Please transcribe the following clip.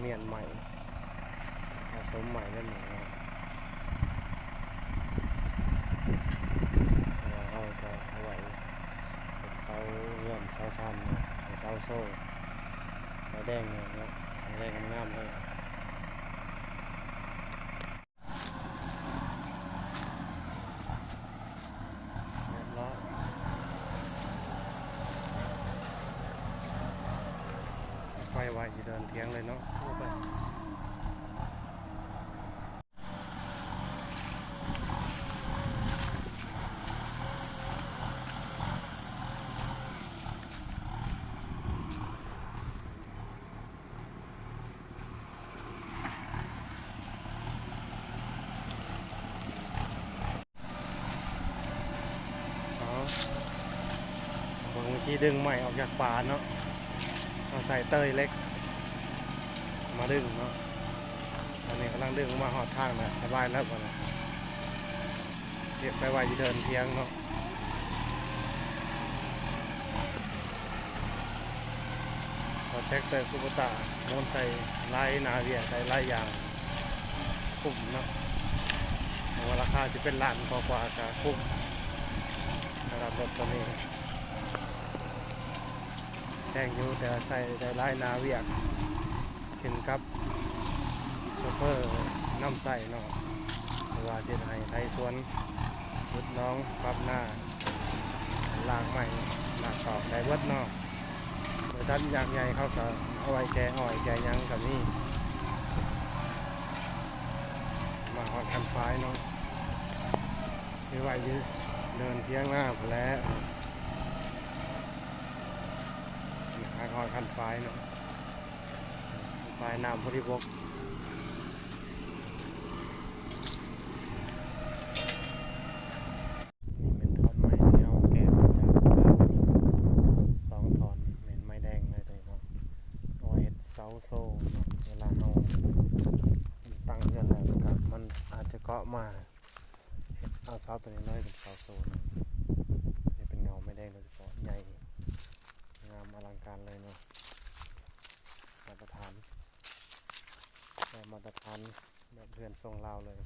ຮຽນໃໝ່ ສະສົມໃໝ່ແລ້ວນີ້ເນາະ. ເຮົາຈະເອົາໄວ້ເຮັດເສົາເຮືອນເສົາຊານເນາະ ເສົາໂຊ ໄມ້ແດງເນາະ ໄມ້ແດງງາມໆເລີຍ. ຮຽບຮ້ອຍ ໄປໄວ້ຢູ່ເດີ່ນຖຽງເລີຍເນາະ. ເອົາ ເບິ່ງວິທີດຶງໄມ້ອອກຈາກປ່າເນາະ. ເຮົາໃຊ້ເຕີຍເຫຼັກມາດຶງເນາະ. ຕອນນີ້ກຳລັງດຶງມາຮອດທາງແລ້ວ ສະບາຍແລ້ວບັດນີ້. ສຽບໄປໄວ້ຢູ່ເດີ່ນຖຽງເນາະ. ເອົາແທຣັກເຕີຄູໂບຕ້າໝູນໃສ່ ຫຼາຍໜ້າວຽກ ໄດ້ຫຼາຍຢ່າງ ຄຸ້ມເນາະ. ເພາະວ່າລາຄາຊິເປັນລ້ານກວ່າໆ ກໍຄຸ້ມສຳລັບລົດໂຕນີ້. ແພງຢູ່ ແຕ່ວ່າໃຊ້ໄດ້ຫຼາຍໜ້າວຽກ ຂຶ້ນກັບໂຊເຟີນຳໃຊ້ເນາະ. ບໍ່ວ່າຊິເຮັດໄຮ່ໄຖສວນ ຂຸດໜອງ ປັບນາ ລາກໄມ້ລາກຕອກ ໄດ້ເບິດເນາະ. ບໍລິສັດຍັກໃຫຍ່ເຂົາກໍເອົາໄວ້ແກ່ອ້ອຍແກ່ຫຍັງກໍມີ. ມາຮອດຄັນຝາຍເນາະ ຊິໄວ້ຢູ່ເດີ່ນຖຽງນາພຸ້ນແຫຼະ. ມາຮອດຄັນຝາຍເນາະ ຝາຍນ້ຳບໍລິບົກ. ນີ້ແມ່ນທ່ອນໄມ້ທີ່ເຮົາແກະມາຈາກປ່າ ສອງທ່ອນ ແມ່ນໄມ້ແດງເລີຍເນາະ. ເອົາໄວ້ເຮັດເສົາໂຊເນາະ ເວລາເຮົາຕັ້ງເຮືອນແລ້ວ ມັນອາດຈະເກາະມາ ເຮັດເອົາເສົາຕົວນ້ອຍໆເປັນເສົາໂຊເນາະ. ນີ້ເປັນເຫງົາໄມ້ແດງໂດຍສະເພາະ ໃຫຍ່ງາມອະລັງການເລີຍເນາະ. ມາດຕະຖານ ໄດ້ມາດຕະຖານແບບເຮືອນຊົງລາວເລີຍ.